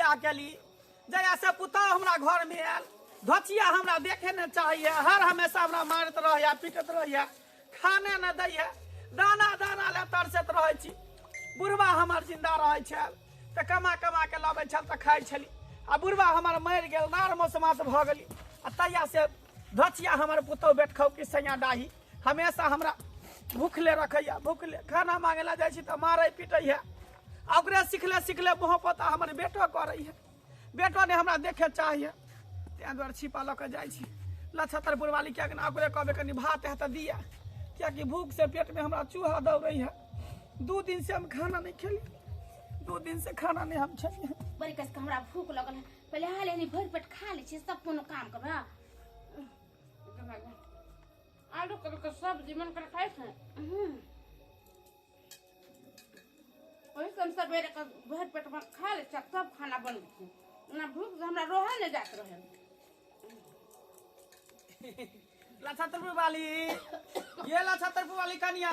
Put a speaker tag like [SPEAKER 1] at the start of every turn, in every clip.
[SPEAKER 1] बियाह केली, जहिया से पुतहु हमरा घर में आयल, धोचिया हमरा देखे ने चाहिए, हर हमेशा हमरा मारैत रहैया, पीटैत रहैया, खाने ने दैया, दाना दाना ले तरसैत रहै छी। बुढ़वा हमर जिंदा रहै छल तऽ कमा कमा के लबै छल तऽ खाइ छली, आ बुढ़वा हमर मरि गेल, नार मौसमात भऽ गेली, आ तहिया से धोचिया हमर पुतहु बेटखौ कि सैया डाही हमेशा हमरा भूखले रखैया, भूखले खाना मांगे ला जाइ छी तऽ मारै पीटैया। आ ओकरे सिखले सिखले मुँह पोता हमर बेटो करैया, बेटो ने हमरा देखे चाहिए, ताहि दुआरे छिपा लऽ कऽ जाइ छी लछतरपुर वाली किएक ने ओकरे कहबै कनि भात है तऽ दिया, किएकि भूख से पेट में हमरा चूहा दौड़ै है। 2 दिन से हम खाना नहीं खेली, 2 दिन से खाना नहीं हम खेली।
[SPEAKER 2] बड़ी कस के हमरा भूख लगल है, पहले हाल यानी भरि पेट खा लै छी सब कोनो काम करबै।
[SPEAKER 3] आलू कभी के सब्जी मन कर खाइ छै। ओहि से हम सवेरे के भरि पेट में खा लै छी तब खाना बनबै छी, ना भूख से हमरा रहल नहि जाइत रहै।
[SPEAKER 1] लछतरपुर वाली, ये लछतरपुर वाली कनिया,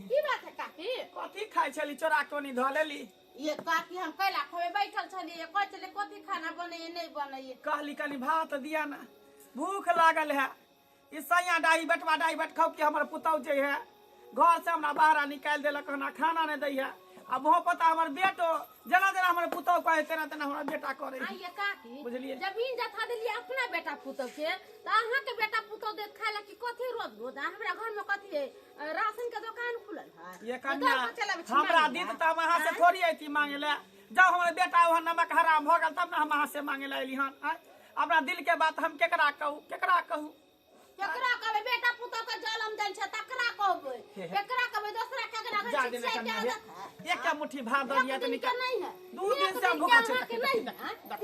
[SPEAKER 2] की बात है काकी?
[SPEAKER 1] कथी खाइ छली चोरा कोनी धऽ लेली?
[SPEAKER 2] ये काकी हम कैला खोबे बैठल छलियै, कहै छलियै कथी खाना बनैये नहि बनैये।
[SPEAKER 1] कहली कनि भात दिया ना, भूख लागल है। ई सैया डाही बेटवा डाही बेट खाउ कि हमर पुतहु जे है घर से हमरा बाहर निकालि देलक हन, खाना नहि दै है। आ मुँह पता हमर बेटो जेना जेना हमर पुतहु कहै तेना तेना हमरा बेटा करै है।
[SPEAKER 2] आइए काकी,
[SPEAKER 1] बुझलियै?
[SPEAKER 2] जमीन जथा देलियै अपना बेटा पुतहु के, तऽ अहाँके बेटा पुतहु देत खाय ला कि कथी रोज रोज? आ हमरा घर में कथी है, राशन के दुकान खुलल है।
[SPEAKER 1] ये कन्या
[SPEAKER 2] दुकान पर चलाबै छी
[SPEAKER 1] हमरा
[SPEAKER 2] मांगे
[SPEAKER 1] दित
[SPEAKER 2] ला।
[SPEAKER 1] तऽ हम अहाँ से
[SPEAKER 2] आँय?
[SPEAKER 1] थोड़ी अयती मांगे ला। जब हमर बेटा वहाँ नमक हराम भऽ गेल तब ने हम अहाँ से मांगे ला एली हन। आँय? अपना दिल के बात हम केकरा कहू, केकरा कहू?
[SPEAKER 2] केकरा कहबै? बेटा पुतहु के जलम देन छै तकरा कहबै, केकरा कहबै? दोसरा केकरा
[SPEAKER 1] जा
[SPEAKER 2] कहै
[SPEAKER 1] देने
[SPEAKER 2] छै? से
[SPEAKER 1] कन्या
[SPEAKER 2] के
[SPEAKER 1] हे।
[SPEAKER 2] आदत है?
[SPEAKER 1] एक मुट्ठी भात दऽ दिया
[SPEAKER 2] एक
[SPEAKER 1] तऽ
[SPEAKER 2] दिन के
[SPEAKER 1] निकाल।
[SPEAKER 2] नहीं है,
[SPEAKER 1] 2 दिन
[SPEAKER 2] एक
[SPEAKER 1] से हम
[SPEAKER 2] दिन
[SPEAKER 1] भूखल
[SPEAKER 2] के
[SPEAKER 1] छी।
[SPEAKER 2] अहाँके नहीं है,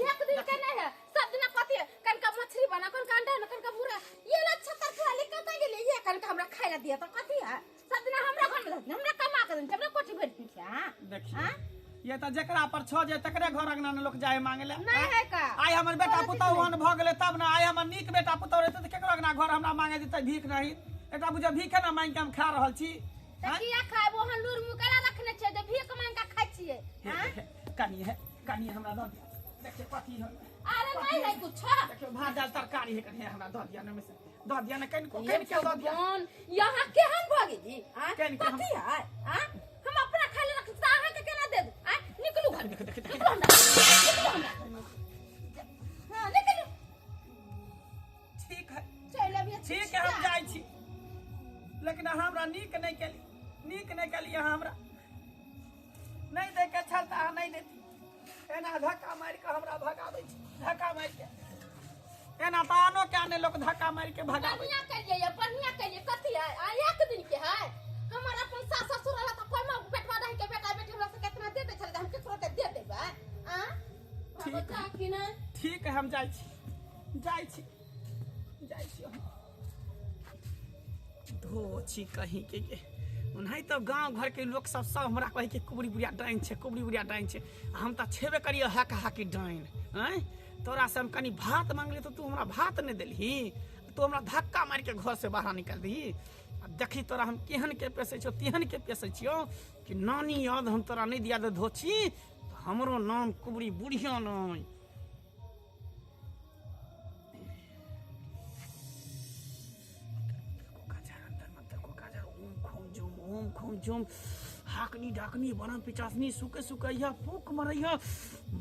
[SPEAKER 2] एक दिन के नहीं है। सब दिना कथी है? कनका मछली बना, कनका अंडा बना, कनका मुर्गा। ये लच्छा तरकारी कतऽ गेलै? ये कनका हमरा खाय ला दिया तऽ कथी है? सब दिना हमरा घर में रहत, हमरा कमा के देन छै, हमरा कोठी भरि दिन छै। हाँ?
[SPEAKER 1] देखियौ
[SPEAKER 2] हाँ?
[SPEAKER 1] ये तऽ जेकरा पर छो जे तकरे घर अंगना में लोक जाए मांगे ले।
[SPEAKER 2] नहीं है का?
[SPEAKER 1] आइ हमर बेटा
[SPEAKER 2] कोनो चीज
[SPEAKER 1] पुतहु
[SPEAKER 2] नहीं।
[SPEAKER 1] ओहन भऽ गेलै तब ने। आइ हमर नीक बेटा पुतहु रहतै तऽ केकरो अंगना घर हमरा मांगे देतै भीख नहीं। एकटा बुझियौ भीखे ने मांगि के हम खा रहल छी।
[SPEAKER 2] तऽ
[SPEAKER 1] आँय?
[SPEAKER 2] किया खायब? ओहन लूर मुँह केना रखने छियै जे भीख मांगि के खाइ छियै?
[SPEAKER 1] हे,
[SPEAKER 2] हाँ?
[SPEAKER 1] हे, कनि हे, कनि हमरा दऽ दिअ। देखियौ कथी है।
[SPEAKER 2] अरे नहीं है कुछ।
[SPEAKER 1] देखियौ भात दालि तरकारी है, कनि हमरा दऽ दिअ ने, ओहिमे से दऽ दिअ ने, कनिको
[SPEAKER 2] ये
[SPEAKER 1] कनिके दऽ दिअ।
[SPEAKER 2] भगवान, यहाँ केहन भऽ गेली? आँय?
[SPEAKER 1] केहन- केहन?
[SPEAKER 2] कथी है? आँय? हम अपना खाय ले रखै छी तऽ अहाँके केना दे दू? आँय? निकलू घर।
[SPEAKER 1] देख, देख, देख।
[SPEAKER 2] निकलू हमरा। निकलू हमरा। हाँ, निकलू।
[SPEAKER 1] ठीक है।
[SPEAKER 2] चलि अबियै।
[SPEAKER 1] ठीक है, हम जाइ छी, लेकिन अहाँ हमरा नीक नहि केली, नीक नहि केली। अहाँ हमरा नहि दै के छल तऽ अहाँ नहि देती। एना धक्का मारि कऽ हमरा भगाबै छी, धक्का मारि के। एना तऽ आनो के आने लोक धक्का मारि के भगाबै।
[SPEAKER 2] बढ़िया केलियै ये, बढ़िया केलियै। कथी है? आ एक दिन के है। हमर अपन सास ससुर रहला तऽ कोइ बेटवा रहि के बेटा बेटी हमरा से केतना दे दै छलै, तऽ हम केकरो के दे देबै? आ
[SPEAKER 1] ठीक है।
[SPEAKER 2] जा कि नहि?
[SPEAKER 1] ठीक है, हम जाइ छी, जाइ छी, जाइ छी हम। धो छी कहीं के के। ओनाहि तऽ गाँव घर के लोक सब सब हमरा कहै कि कुबरी बुढ़िया डाइन छै, कुबरी बुढ़िया डाइन छै। हम तऽ छेबे करियै हक हाकी डाइन। आँय, तोरा से हम कनि भात मांगली तऽ तू हमरा भात नहि देलही, तू हमरा धक्का मारि के घर से बाहर निकालि दही। आ देखी तोरा हम केहन के पेसै छियौ, तेहन के पेसै छियौ कि नानी याद हम तोरा नहि दिया दे धोछी तऽ हमरो नाम कुबरी बुढ़िया नहि। ओम खूम झूम हाकनी डाकनी बनम पिचासनी सुके सुकैया फूक मरैया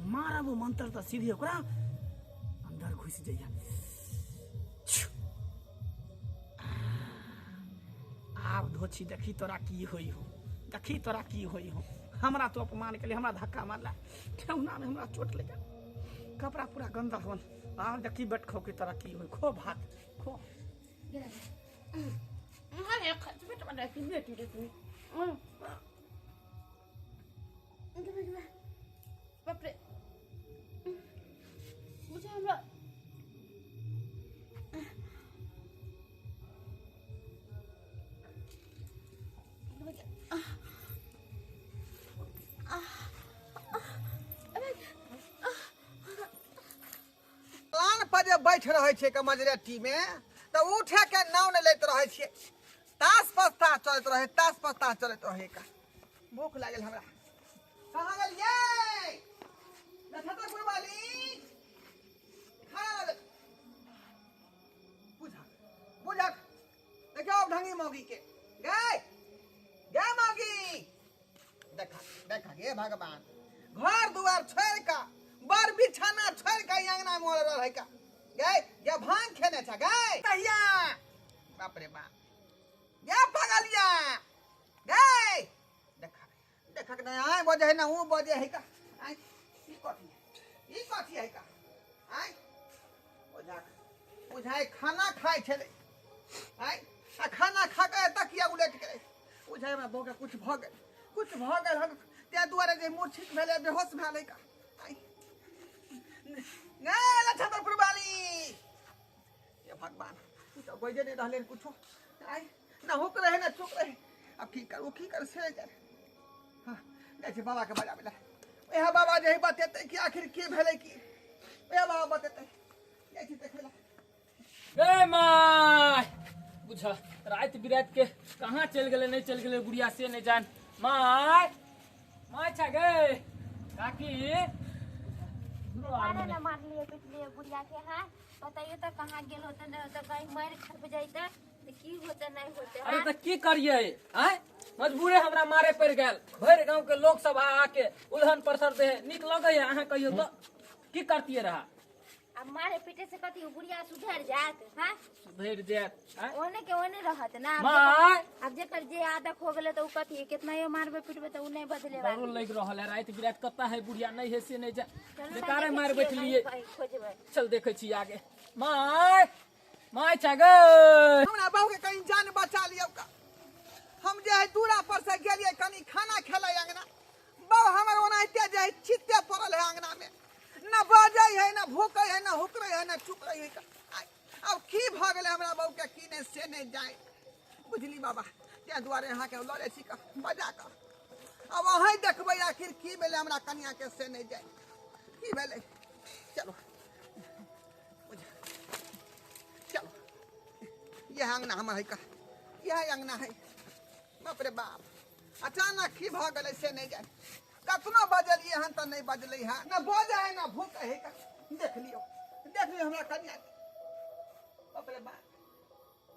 [SPEAKER 1] मारब मंत्र तऽ सीधे ओकरा अंदर घुसि जइया। आब धोछी देखी तोरा की होई हो, देखी तोरा की होई हो। हमरा तो अपमान केली, हमरा धक्का मारला, ठेहुना में हमरा चोट लग गेल, कपड़ा पूरा गंदा होल। आब देखी बैठ खो के तोरा की होई, खो भात खो।
[SPEAKER 3] अरे बेटवा रहि के बेटी रे तू। बाप रे, बुझा हमरा
[SPEAKER 4] लान पर जे बैठ रहै छै कमजरेटी में तऽ उठे के नाव नहि लैत रहै छियै। तास पस्ता चलैत रहै, तास पस्ता चलैत रहै। का भूख लागल हमरा। कहाँ गेलियै? हे भगवान, घर दुआर छोड़ का बर बिछाना छोड़ का अंगना में रहल है का गए या भांग खेने छ गए तहिया। बाप रे बाप, गे पगलिया गए, देखा देखा के नहीं आए बजे है ना ऊ बजे है का। आय ई कथी है, ई कथी है का? आय बुझा बुझाए खाना खाए छले। आय आ खाना खा के तकिया उलट के बुझाए हमरा बहू के कुछ भ गेल, कुछ भ गेल हन, ते दुआरे जे मूर्छित भेलै बेहोश भेलै का। आय ने छतरपुर वाली, ये भगवान ई तो बजे नहीं रहले कुछो। आय ना हुक रहे ना चुक रहे, अब की करू की कर से जाए। हां जाइ छै बाबा के बजाबै ला, ओएह बाबा जे बतेतै कि आखिर की भेलै की, ओएह बाबा बतेतै। जाइ छी देखै ला।
[SPEAKER 5] ए my बुझ राति बिरात के कहाँ चलि गेलै नहीं चलि गेलै गुड़िया से नहीं जान। My my छा गे काकी
[SPEAKER 2] मारे ना मारलिए पिटलिए बुढ़िया के। हाँ बताइए तो कहाँ गेल होते नहीं होते, कहीं मर खप जाइते तो की होते नहीं होते।
[SPEAKER 5] अरे तो की करिए आय, मजबूरे हमरा मारे पड़ गेल। भरि गांव के लोग सब आ आके उलहन परसर दे, निक लगैया अहाँ कहियो तो की करतिए रहा?
[SPEAKER 2] अब मारे पीटे से कथी बुढ़िया सुधर जात? हाँ
[SPEAKER 5] सुधर जात
[SPEAKER 2] ओने के ओने रहत ना।
[SPEAKER 5] My
[SPEAKER 2] अब जेकर जे आदत हो गेले तो उ कथी कितना यो मारबे पिटबे तो उ नहीं बदले
[SPEAKER 5] डरो
[SPEAKER 2] वाली।
[SPEAKER 5] लग रहल है राति बिरात कत्ता है बुढ़िया नहीं है से नहीं जा,
[SPEAKER 2] चलू ना
[SPEAKER 5] बेकारे
[SPEAKER 2] देखै
[SPEAKER 5] मार
[SPEAKER 2] छियै,
[SPEAKER 5] बैठलिए।
[SPEAKER 2] कहीं खोजबै।
[SPEAKER 5] चल देखै छी आगे। My my छा गे
[SPEAKER 4] हमरा बहू के कहीं जान बचा लियौ का। हम जे है दूरा पर से गेलिए कनी खाना खेलै अंगना, बहू हमर ओनाहिते जे है चित्ते पड़ल है अंगना में, ना बजै है ना भूकै है ना हुकरै है ना चुकरै है। अब की भऽ गेलै हमरा बहू के की नहीं से नहीं जाए बुझली बाबा। ताहि दुआरे अहाँके लऽ जाइ छी कऽ बजा कऽ, अब अहीं देखबै आखिर की भेलै हमरा कनिया के से नहीं जाए की भेलै। चलो चलो, यह अंगना हमर है का, यह अंगना है। बाप रे बाप, अचानक की भऽ गेलै से नहीं जाए। कतनो बजलियै हन तऽ नहीं बजलै हँ, ना बजै है ना भूख है का। देख लियौ देख लियौ हमरा कनिया के। बाप रे बाप,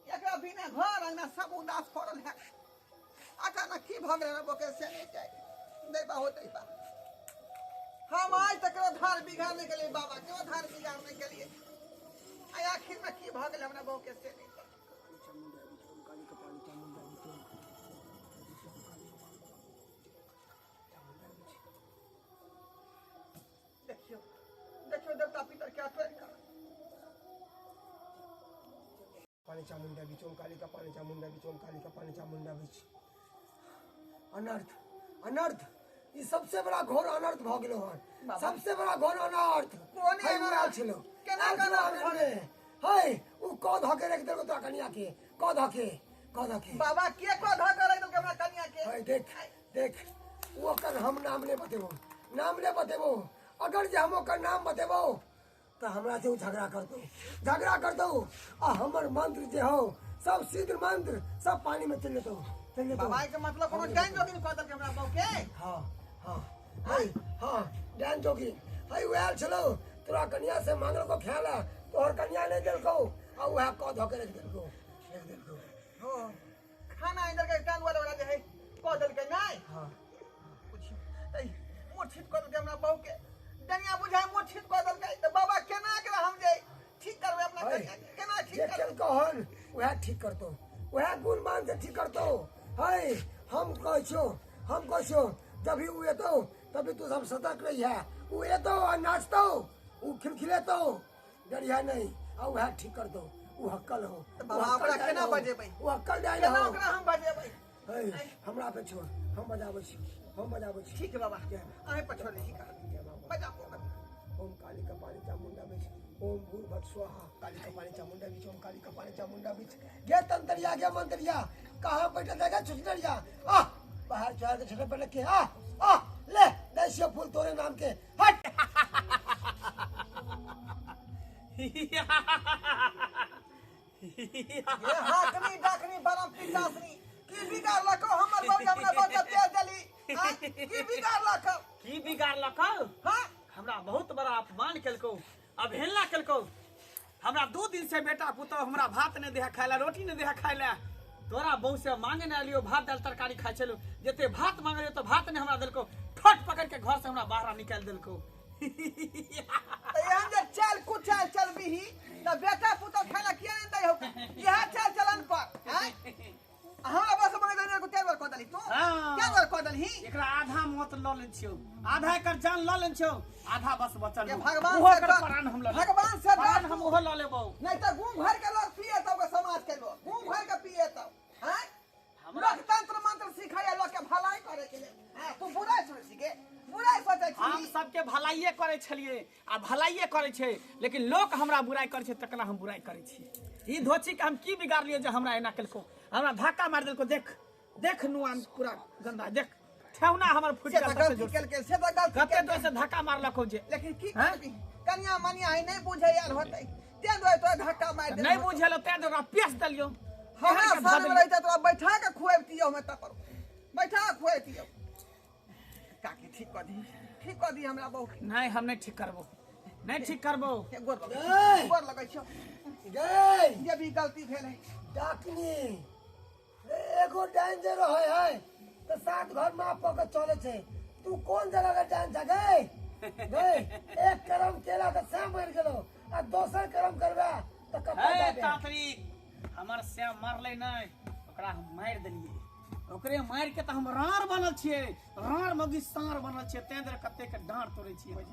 [SPEAKER 4] एकरा बिना घर अंगना सब उदास पड़ल है। अचानक की भऽ गेलै हमरा बके से नहीं जाए। दैबा हो दैबा, हम आज तक धार बिघार नहीं गेलियै बाबा, केओ धार बिघार नहीं गेलियै। आ आखिर में की भऽ गेलै हमरा बहू के से नहीं जाए। देखियो देखियो देवता पितर क्या तोड़ कर
[SPEAKER 6] पानी चामुंडा बीच, ओम काली का पानी चामुंडा बीच, ओम काली का पानी चामुंडा बीच। अनर्थ अनर्थ, ई सबसे बड़ा घोर अनर्थ भ गेलो हन, सबसे बड़ा घोर अनर्थ।
[SPEAKER 4] कोने
[SPEAKER 6] है
[SPEAKER 4] अनर्थ?
[SPEAKER 6] आयल छलो,
[SPEAKER 4] केना
[SPEAKER 6] आयल छलो
[SPEAKER 4] अनर्थ
[SPEAKER 6] आंगन में। है उ क ध के रख देलको तोरा कनिया के, क ध के, क ध के।
[SPEAKER 4] बाबा के को ध कर रख देलकै हमरा कनिया के?
[SPEAKER 6] है देख देख, उ ओकर हम नाम नहीं बतेबो, नाम नहीं बतेबो। अगर जे हम ओकर नाम बतेबो तो हमरा से उ झगड़ा कर दो, झगड़ा कर दो। आ हमर मंत्र जे हो सब सिद्ध मंत्र सब पानी में चल जेतो, चल जेतो।
[SPEAKER 4] बाबा के मतलब कोनो डाइन जोगिन कह देलकै हमरा बहू के?
[SPEAKER 6] हाँ हाँ है हाँ डाइन जोगिन है। उ आयल छलो तोरा कनिया से मांगलको खाए ला, तोहर कनिया नहीं देलको आ उएह क धऽ के रख देलको, रख देलको।
[SPEAKER 4] हो खाना आनि देलकै कान वाला वाला जे है कह देलकै नहीं?
[SPEAKER 6] हाँ
[SPEAKER 4] बुझियौ तै मूर्छित कऽ देलकै हमरा बहू के, डनिया बुझाइ मूर्छित कऽ देलकै। तऽ बाबा केना एकरा हम जे ठीक करबै अपना
[SPEAKER 6] है,
[SPEAKER 4] कनिया के, केना ठीक
[SPEAKER 6] जे
[SPEAKER 4] करबै?
[SPEAKER 6] केलको हन उएह ठीक करतो, उएह गुण मान से ठीक करतो। है हम कहै छियौ, हम कहै छियौ जब भी उ एतौ तभी तू सब सतर्क रहिहे। उ एतौ आ नाचतौ, उ खिलखिलेतौ, डरिहे नहीं, आ उएह ठीक करतौ। उ हक्कल हो,
[SPEAKER 4] तऽ
[SPEAKER 6] उ
[SPEAKER 4] बाबा
[SPEAKER 6] हक्कल
[SPEAKER 4] ओकरा
[SPEAKER 6] डाइन
[SPEAKER 4] केना
[SPEAKER 6] हो,
[SPEAKER 4] बजेबै?
[SPEAKER 6] उ हक्कल डाइन
[SPEAKER 4] केना
[SPEAKER 6] हो।
[SPEAKER 4] ओकरा हम बजेबै?
[SPEAKER 6] है हमरा पे छोड़, हम बजाबै छी, हम बजाबै छी।
[SPEAKER 4] ठीक है बाबा,
[SPEAKER 6] जय
[SPEAKER 4] अहीं पर छोड़ै छी का।
[SPEAKER 6] जय बाबा।
[SPEAKER 4] बजाबू।
[SPEAKER 6] ओम काली कपाली चामुंडा बीच, ओम भूर्भुव स्वाहा। काली कपाली चामुंडा बीच, ओम काली कपाली चामुंडा बीच। गे तंतरिया गे मंतरिया, कहाँ बैठल जाएगा छुछनरिया? आ बाहर चढ़ के छठे पर के आ आ ले दैसियो फूल तोरे नाम के। हट
[SPEAKER 4] ये हाकनी डाकनी बरम पिसासनी की बिगाड़लको हमर बहू के? हमरा बहू के बेच देली आँय? की बिगाड़लको?
[SPEAKER 1] की बिगाड़लकौ?
[SPEAKER 4] हाँ
[SPEAKER 1] हमरा बहुत बड़ा अपमान केलकौ, अवहेलना केलकौ। हमरा 2 दिन से बेटा पुतोह हमरा भात नहीं देहा खाए ला, रोटी नहीं देहा खाए ला। तोरा बहू से मांगे नहीं लियो भात दाल तरकारी खाए छलो, जते भात मांगलियो तो भात नहीं हमरा देलको। ठोर मार के घर से हमरा बाहर निकाल देलको।
[SPEAKER 4] त एहन जे चाल कुचाल चलबीही त बेटा पुतोह खाना किया नहीं दै हो इहा चाल चलन पर हैं हां बस मगे दने को तेल कह दली तू क्या बार कह दलही
[SPEAKER 1] एकरा आधा मौत ल लेन छियो, आधा एकर जान ल लेन छियो, आधा बस बचल
[SPEAKER 4] के भगवान
[SPEAKER 1] ओहो
[SPEAKER 4] से
[SPEAKER 1] एकर
[SPEAKER 4] डर,
[SPEAKER 1] प्राण हम ल लेबो।
[SPEAKER 4] भगवान से डर
[SPEAKER 1] प्राण हम ओहो ल लेबो।
[SPEAKER 4] नहीं त गुम घर के लोग पिए तब के समाज के लोग गुम घर के पिए तब हैं लोकतंत्र मंत्र सिखाया लोग के भलाई करे के लिए हैं तू बुराई सोच के बुराई सोचै छी।
[SPEAKER 1] हम सबके भलाइए करे छलिए आ भलाइए करे छै, लेकिन लोक हमरा बुराई करे छै तकरा हम बुराई करे छी। ई धोची के हम की बिगाड़लिए जे हमरा एना केलको, हमरा धक्का मार देलको। देख देख नुआन पूरा गंदा, देख ठेहुना हमर फुटि
[SPEAKER 4] से
[SPEAKER 1] गेल
[SPEAKER 4] त
[SPEAKER 1] सबसे
[SPEAKER 4] गलती
[SPEAKER 1] जोर से।
[SPEAKER 4] केलकै से त गलती
[SPEAKER 1] कते
[SPEAKER 4] केलकै।
[SPEAKER 1] जोर से धक्का मारलको जे
[SPEAKER 4] लेकिन की
[SPEAKER 1] हैं?
[SPEAKER 4] करबी कनिया मनिया है नहीं बुझे यार होतै ते दुआरे तोरा धक्का मार देलको।
[SPEAKER 1] नहीं बुझेलो ते ओकरा पेश देलियो।
[SPEAKER 4] हमरा
[SPEAKER 1] एहन के धऽ
[SPEAKER 4] सामने
[SPEAKER 1] देलियौ।
[SPEAKER 4] रहता तोरा बैठा के खुएबतियौ हम त पर बैठा के खुएबतियौ। काकी ठीक कर दी, ठीक कर दी हमरा बहू के।
[SPEAKER 1] नहीं हम नहीं ठीक करबो, नहीं ठीक करबो।
[SPEAKER 4] हे, गोर लगै
[SPEAKER 6] नहीं।
[SPEAKER 4] गोर लगै छियौ
[SPEAKER 6] गई
[SPEAKER 4] जे भी गलती भेल है।
[SPEAKER 6] डाकनी रे एगो डाइन जे रहे है त सात घर माप क के चले छै, तू कोन जगह के डाइन छ गई? गई एक करम केला त श्याम मर गेलो आ दोसर करम करबा त कपड़ा
[SPEAKER 1] हे
[SPEAKER 6] दे।
[SPEAKER 1] तांत्रिक हमर श्याम मरलै नहीं, ओकरा हम मारि देलियै। ओकरे मारि के त हम राड़ बनल छियै, राड़ मगी साँड़ बनल छियै, तें दुआरे कते के डाँड़ तोड़ै छियै।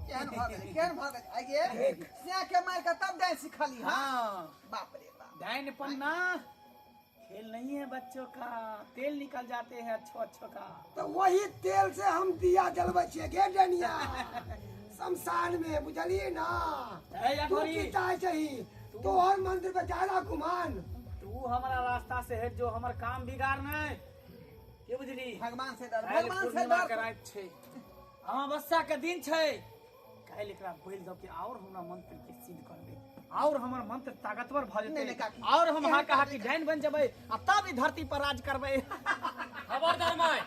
[SPEAKER 4] केहन भऽ गेलै केहन भऽ गेलै आइ गे सिया के मार के तब डाइन सिखली। हां
[SPEAKER 1] हाँ
[SPEAKER 4] बाप रे बाप
[SPEAKER 1] डाइन पन्ना खेल नहीं है बच्चों का, तेल निकल जाते हैं अच्छो अच्छो का।
[SPEAKER 6] तो वही तेल से हम दिया जलबै छियै गे डनिया शमशान में, बुझलिए ना?
[SPEAKER 1] हे
[SPEAKER 6] तू
[SPEAKER 1] अघोरी,
[SPEAKER 6] की चाहे छही? तोहर मंदिर पे ज्यादा गुमान।
[SPEAKER 1] तू हमारा रास्ता से हट जो, हमर काम बिगाड़ नहीं के बुझली।
[SPEAKER 4] भगवान से डर,
[SPEAKER 1] काल्हि
[SPEAKER 4] भगवान से
[SPEAKER 1] पूर्णिमा
[SPEAKER 4] डर।
[SPEAKER 1] के राति छै, अमावस्या के दिन छै, काल्हि एकरा बोलि दऽ के और हमरा मंत्र के सिद्ध करबै, और हमर मंत्र ताकतवर भऽ
[SPEAKER 4] नहीं, नहीं,
[SPEAKER 1] जेतै,
[SPEAKER 4] काकी।
[SPEAKER 1] और हम हाका हाकी डाइन बन जेबै आ तब ई धरती पर राज करबै।
[SPEAKER 5] खबरदार my,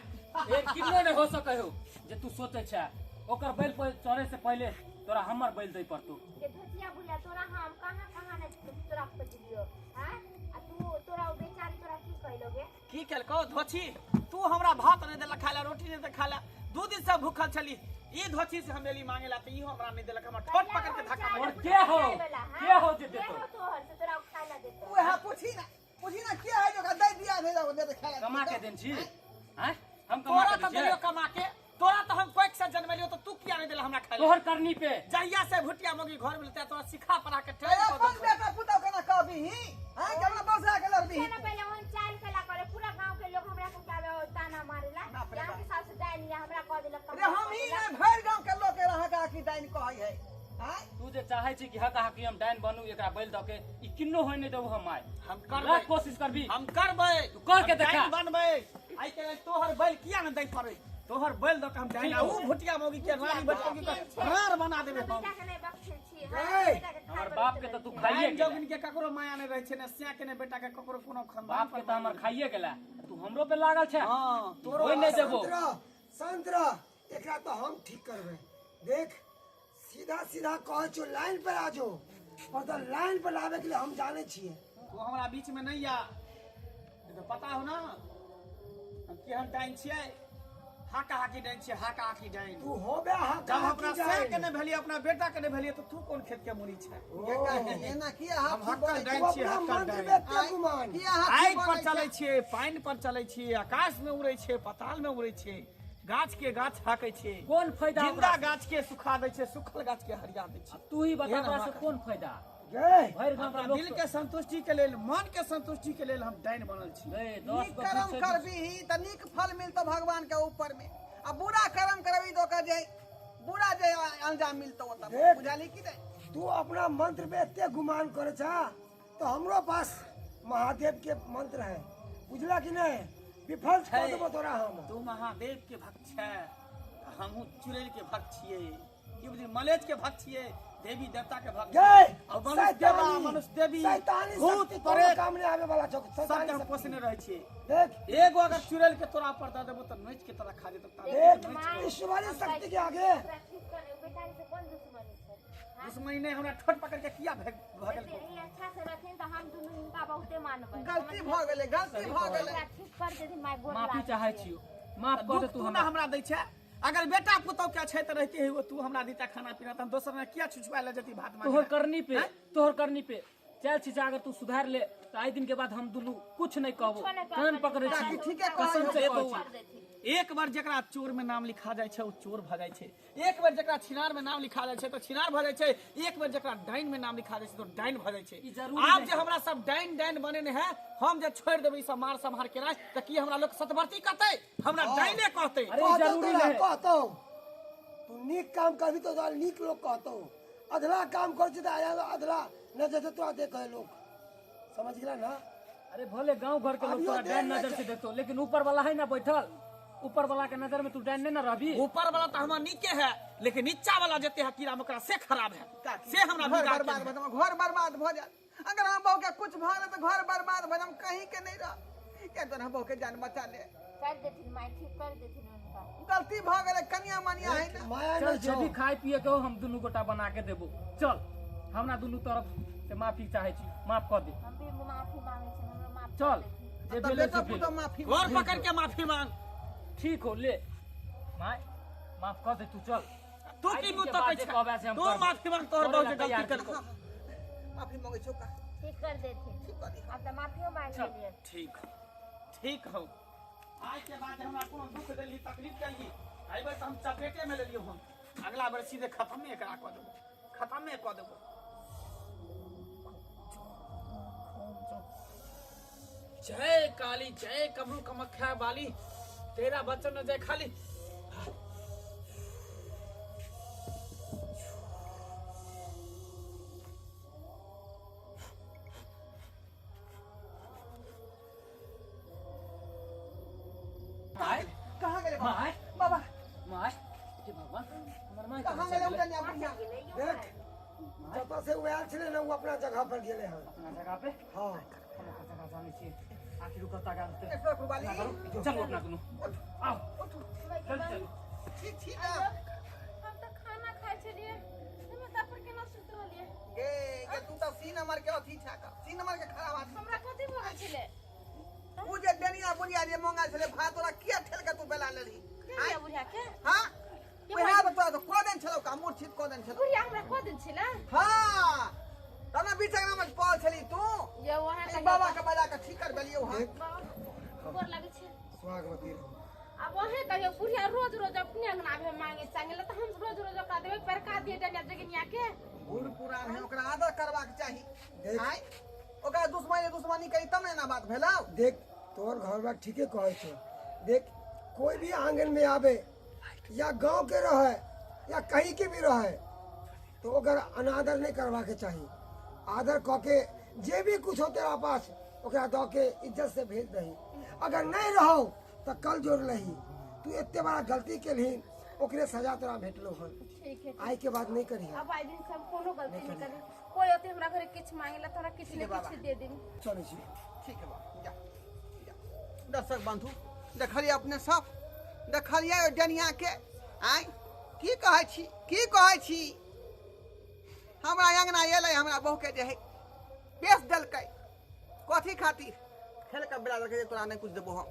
[SPEAKER 5] एक किलो नहीं हो सके हो जे तू सोचे छे। ओकर बैल पर चढ़े से पहले तोरा हमर बैल दे पड़तो।
[SPEAKER 2] के धोतिया बुला तोरा हम कहां कहां ने तोरा खोजलियो हां आ तू तोरा ओ बेचारी तोरा की कहलोगे?
[SPEAKER 1] की केलकौ धोछी? तू हमरा भात नहीं देलक खाला, रोटी नहीं देलक खाला, 2 दिन से भूखल छली। ई धोछी से हम एली मांगेला त इहो हमरा नहीं देलक, हमरा ठोट पकड़ के धक्का मार
[SPEAKER 5] और के हो के हो जे
[SPEAKER 2] के
[SPEAKER 5] देतो
[SPEAKER 2] हो तोहर से तोरा खाइला देतो?
[SPEAKER 4] उहे पूछी ना पूछी ना के है जो दे दिया भेजा दे दे खाला
[SPEAKER 5] कमा के देन छी हैं हम कमा
[SPEAKER 1] तोरा
[SPEAKER 5] के
[SPEAKER 1] त
[SPEAKER 5] देन
[SPEAKER 1] देलियो
[SPEAKER 5] छी
[SPEAKER 1] कमा के, तोरा त हम कोइक से जन्मेलियो त तू किया नहीं देला हमरा खाइला?
[SPEAKER 5] तोहर करनी पे
[SPEAKER 1] जहिया से भुटिया मोगी घर में लेते तोरा सिखा पढ़ा के
[SPEAKER 4] ए,
[SPEAKER 1] ट्रेन कऽ
[SPEAKER 4] अपन
[SPEAKER 1] देलकौ।
[SPEAKER 4] बेटा पुतोह केना कहबीही हैं केना बसा के लड़बीही
[SPEAKER 2] ना पहले ओहन चाल खेला करे पूरा गांव के लोग हमरा के आवे और ताना मारेला।
[SPEAKER 4] बाप रे
[SPEAKER 2] यहाँ
[SPEAKER 4] बाप।
[SPEAKER 2] के सास डाइन या हमरा कह देलक
[SPEAKER 4] रे हम ही नहीं भरि गांव के लोग के रहा का की डाइन कहै है हैं
[SPEAKER 5] तू जे चाहे छी कि हक हाकी हम डाइन बनू एकरा बैल द के ई किन्नो होय नहीं देबो हम my.
[SPEAKER 1] हम
[SPEAKER 5] लाख
[SPEAKER 1] करबै,
[SPEAKER 5] कोशिश करबी
[SPEAKER 1] हम करबै,
[SPEAKER 5] तू कर के
[SPEAKER 1] हम
[SPEAKER 5] देखा।
[SPEAKER 1] डाइन बनबै। आइ के लेल तोहर बैल किया न दै पड़ै, तोहर बैल द के हम डाइन आ उ भुटिया मौगी के रानी बटोगी के रार बना देबै हम।
[SPEAKER 2] बेटा के नहीं बख्शे छी
[SPEAKER 6] ए,
[SPEAKER 5] हमर बाप के त तू खाइए
[SPEAKER 1] डाइन
[SPEAKER 5] गेला
[SPEAKER 1] जोगिन के ककरो माया नहीं रहै छै, ने सिया के ने बेटा के ककरो कोनो खानदान
[SPEAKER 5] बाप के
[SPEAKER 1] पर
[SPEAKER 5] त हमर खाइए गेला तू हमरो पे लागल छै।
[SPEAKER 1] हां तोरो
[SPEAKER 5] होय नहीं देबो।
[SPEAKER 6] संतरा एकरा तो हम ठीक करबै। देख सीधा सीधा कहै छौ लाइन पर आ जो, पर तो लाइन पर लाबे के लिए हम जाने छियै।
[SPEAKER 1] तू हमरा बीच में नहीं आ, नहीं तो पता हो ना हम केहन डाइन छियै। हाका हाकी डाइन छियै, हाका हाकी डाइन।
[SPEAKER 6] तू होबे हाका
[SPEAKER 1] जब अपना
[SPEAKER 6] हाकी
[SPEAKER 1] सर के
[SPEAKER 6] डाइन।
[SPEAKER 1] नहीं भेलियै, अपना बेटा के नहीं भेलियै, तो तू कोन खेत के मुरी छै?
[SPEAKER 4] ये काकी एना किया
[SPEAKER 1] हम
[SPEAKER 4] हाथी
[SPEAKER 1] हक्कल
[SPEAKER 4] बोलै
[SPEAKER 1] डाइन
[SPEAKER 6] तू
[SPEAKER 1] छियै,
[SPEAKER 6] अपना
[SPEAKER 1] हक्कल
[SPEAKER 6] मंत्र
[SPEAKER 1] डाइन।
[SPEAKER 6] पे एते गुमान।
[SPEAKER 4] किया हाथी
[SPEAKER 1] आगि पर
[SPEAKER 4] बोलै छै?
[SPEAKER 1] चलै छियै, पानि पर चलै छियै, आकाश में उड़ै छियै, पताल में उड़ै छियै, गाछ के गाछ हाकै छियै,
[SPEAKER 5] कोन फायदा
[SPEAKER 1] जिंदा
[SPEAKER 5] ओकरा से?
[SPEAKER 1] गाछ के सुखा दै छियै, सुखल गाछ के हरिया दै छियै।
[SPEAKER 5] तू ही बता
[SPEAKER 1] एहन
[SPEAKER 5] ओकरा से
[SPEAKER 1] हमरा
[SPEAKER 5] कोन फायदा?
[SPEAKER 6] गई
[SPEAKER 5] भरि गांव
[SPEAKER 1] अपना
[SPEAKER 5] के लोग
[SPEAKER 1] दिल के संतुष्टि के लेल, मन के संतुष्टि के लेल हम डाइन बनल छी।
[SPEAKER 5] ए, 10
[SPEAKER 4] नीक
[SPEAKER 5] गो
[SPEAKER 4] कर्म
[SPEAKER 5] पूछै
[SPEAKER 4] करबीही त नीक फल मिलतो भगवान के ऊपर में आ बुरा कर्म करबी तो ओकर जे बुरा जे अंजाम मिलतो ओतऽ
[SPEAKER 6] देख।
[SPEAKER 4] बुझाली की नहीं?
[SPEAKER 6] तू अपना मंत्र पे एते गुमान करे छा तो हमरो पास महादेव के मंत्र है, बुझला कि नहीं? विफल कर देबो तोरा हम।
[SPEAKER 1] तू महादेव के भक्त छै, हमहूँ चुड़ैल के भक्त छियै, की बुझली, मलेच के भक्त छियै, देवी देवता के भक्त
[SPEAKER 6] गई
[SPEAKER 1] और मनुष्य देवा, मनुष्य देवी,
[SPEAKER 6] शैतानी
[SPEAKER 1] भूत
[SPEAKER 6] शक्ति कोनो
[SPEAKER 1] प्रेत
[SPEAKER 6] काम नहीं आवे वाला छौ।
[SPEAKER 1] सबके
[SPEAKER 6] शैतानी
[SPEAKER 1] हम
[SPEAKER 6] शक्ति।
[SPEAKER 1] पोसने रहै छियै।
[SPEAKER 6] देख
[SPEAKER 1] एगो अगर चुड़ैल के तोरा पर दऽ देबो तऽ नोचि के तोरा खा जेतौ।
[SPEAKER 6] देख ईश्वरी शक्ति के आगे
[SPEAKER 2] तोरा ठीक कर बेचारी से कोन दुश्मनी छै? हाँ?
[SPEAKER 1] दुश्मनी नहीं, हमरा ठोट पकड़ के किया भगल
[SPEAKER 2] एते ही अच्छा से रहथिन तऽ हम दुनू हिनका बहुते मानबै।
[SPEAKER 4] गलती भऽ गेलै, गलती भऽ गेलै।
[SPEAKER 2] ओकरा ठीक कर देथिन my गोर
[SPEAKER 5] माफी
[SPEAKER 2] लागै
[SPEAKER 5] चाहै
[SPEAKER 2] छियै।
[SPEAKER 5] छियौ, माफ कर दे
[SPEAKER 1] दुख
[SPEAKER 5] तू
[SPEAKER 1] तू ना
[SPEAKER 5] हमरा।
[SPEAKER 1] हमरा दै छै अगर बेटा पुतोह के अछैत रहती है वो तू हमरा दीता खाना पीना त हम दोसर ने किया छुछुआ ले जती भात मांगे।
[SPEAKER 5] तोहर करनी पे, तोहर करनी पे चल छिचा, अगर तू सुधार ले तो आई दिन के बाद हम दुनू कुछ नहीं कहबो, कान पकड़े छी।
[SPEAKER 4] ठीक है
[SPEAKER 5] कसम से कहै छी।
[SPEAKER 1] एक बार जकरा चोर में नाम लिखा जाय छै ओ चोर भ जाय छै, एक बार जकरा छिनार में नाम लिखा जाय छै तो छिनार भ जाय छै, एक बार जकरा डाइन में नाम लिखा जाय छै तो डाइन भ जाय छै। आब जे हमरा सब डाइन डाइन बने है, हम जे छोड़ देबै सब मार सम्हार केनाइ त की हमरा लोक सतवर्ती कहतै? हमरा डाइने कहतै।
[SPEAKER 5] अरे जरूरी नहीं
[SPEAKER 6] कहतौ, तू नीक काम करबी तो नीक लोग कहतौ, अधला काम कर छी त अधला नजर से तोरा देखे लोग, समझ गेला ना?
[SPEAKER 5] अरे भले गांव घर के लोग तोरा डाइन नजर से देखतो, लेकिन ऊपर वाला है ना बैठल, ऊपर वाला के नजर में तू डाइन नहीं ना रहबी।
[SPEAKER 1] ऊपर वाला तो हमार नीके है, लेकिन नीचा वाला जते है कीड़ा मकोड़ा से खराब है, से हमरा
[SPEAKER 4] घर बर्बाद भ घर बर्बाद भ जात। अगर हम बहू के कुछ भ त घर बर्बाद भ हम कहीं के नहीं रह। के तोरा बहू के जान बचा ले,
[SPEAKER 2] कर देथिन माई, ठीक कर देथिन उनका।
[SPEAKER 4] गलती भ गेलै, कनिया मनिया है ना।
[SPEAKER 6] माया
[SPEAKER 5] चल
[SPEAKER 6] नहीं
[SPEAKER 5] जे भी खाए पिए के हो हम दुनू गोटा बना के देबो। चल हमरा दुनू तरफ से माफी चाहे छी, माफ कर दे।
[SPEAKER 2] हम भी माफी मांगे छी, हमरा माफ
[SPEAKER 5] चल जे भेलै से
[SPEAKER 4] बेटा माफी
[SPEAKER 1] और पकड़ के माफी मांग।
[SPEAKER 5] ठीक हो ले my, माफ कर दे तू। चल
[SPEAKER 1] तू की मुंह तकै छै? तू माफी मांग, तोहर बहू जे गलती करको
[SPEAKER 4] माफी मांगे छौ का?
[SPEAKER 2] ठीक कर देथिन, अब त माफियो मांग लेलिए।
[SPEAKER 1] ठीक ठीक हो। आज के बाद हमरा कोनो दुख देली तकलीफ देली आई बार त हम चपेटे में लेलियो, हम अगला बार सीधे खत्म में एकरा क देबो, खत्म में क देबो। जय काली जय कमरू कमख्या वाली, तेरा बच्चन न जय खाली।
[SPEAKER 4] कहाँ गेले
[SPEAKER 5] my?
[SPEAKER 4] बाबा
[SPEAKER 5] my, हे भगवान, हमर my
[SPEAKER 4] कहाँ गेले? उजनिया बुढ़िया
[SPEAKER 6] देख जब से वो आयल छलै ना वो अपना जगह पर गेले हन।
[SPEAKER 5] अपना जगह पे?
[SPEAKER 6] हां
[SPEAKER 5] हम ओकर जगह जानै छी, आखिर ओकर तागा होतै।
[SPEAKER 4] वाली
[SPEAKER 5] चलू अपना दुनू, आओ चल चल।
[SPEAKER 4] ठीक ठीक ना,
[SPEAKER 2] हम त खाना खाइ छलिए, हम त पर केना सुत रहलिए।
[SPEAKER 4] गे गे तू त सी नंबर के अथी छा का, सी नंबर के खराब आदमी।
[SPEAKER 2] हमरा कथि भऽ गेल छलै?
[SPEAKER 4] उ जे डनिया बुढ़िया जे मंगा छलै भात ओरा किया ठेल के तू बेला लेलही?
[SPEAKER 2] डनिया बुढ़िया के?
[SPEAKER 4] हां ओहे त तोरा त क देन छलौ का, मूर्छित क देन छलौ
[SPEAKER 2] बुढ़िया हमरा क देन छलै।
[SPEAKER 4] हां तना बीच अंगना में पड़ल छली तू,
[SPEAKER 2] ये वहां
[SPEAKER 4] के बाबा के बजा के ठीक कर देलियो। हां
[SPEAKER 2] गोर लागै छै।
[SPEAKER 6] स्वागवती रहो।
[SPEAKER 2] अब वहे कहियो बुढ़िया रोज रोज अपने अंगना में मांगे चांगे त हम रोज रोज ओकरा देबै परका दिए डनिया जगनिया के।
[SPEAKER 4] बूढ़ पुरान है, ओकरा आदर करबाक चाही। आय ओकरा दुश्मनी दुश्मनी करी तब ने ना बात भेलौ।
[SPEAKER 6] देख तोर घर बा ठीके कहै छौ। देख कोई भी आंगन में आवे या गांव के रहे या कहीं के भी रहे तो ओकर अनादर नहीं करवा के चाहिए। आदर क के जे भी कुछ हो तेरा पास ओकरा दऽ के इज्जत से भेज दही। अगर नहीं रहो तो कल जोड़ लही। तू एते बड़ा गलती केलही, ओकरे सजा तोरा भेटलो हन।
[SPEAKER 2] ठीक है,
[SPEAKER 6] आई के बाद नहीं करी।
[SPEAKER 2] अब आई दिन सब कोनो गलती नहीं करी। कोई अते हमरा घरे किछ मांगेला तोरा किछ ने किछ दे देबी।
[SPEAKER 6] चलै छी।
[SPEAKER 4] ठीक है बाबा, जा जा। दर्शक बंधु देखलिए अपने सब, देखलिए डनिया के। आय की कहै छी, की कहै छी? हमरा अंगना एलै, हमरा बहू के जे है बेच देलकै। कथी खातिर? खेल के बेला देलकै जे तोरा नहीं कुछ देबो हम,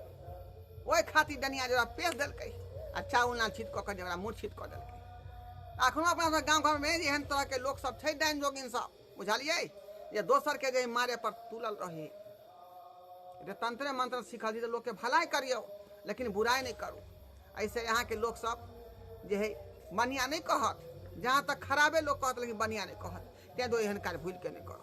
[SPEAKER 4] ओहि खातिर डनिया जरा पेश देलकै आ चाउल ना छिट कऽ के जरा मूर्छित कऽ देलकै। अखनो अपना सब गाँव घरमे एहन तरहके लोक सब छै, डाइन जोगिन सब, बुझलियै, जे दोसरके जे मारे पर तुलल रही। रे तंत्रे मंत्र सीखल छी तऽ लोकके भलाई करियौ, लेकिन बुराइ नहीं करू। ऐसे यहाँ के लोक सब जे है बढ़िया नहीं कहत, जहाँ तक खराबे लोग कहत लेकिन बढ़िया नहीं कहत। तें दो एहन कार्य भूल के नहीं करब।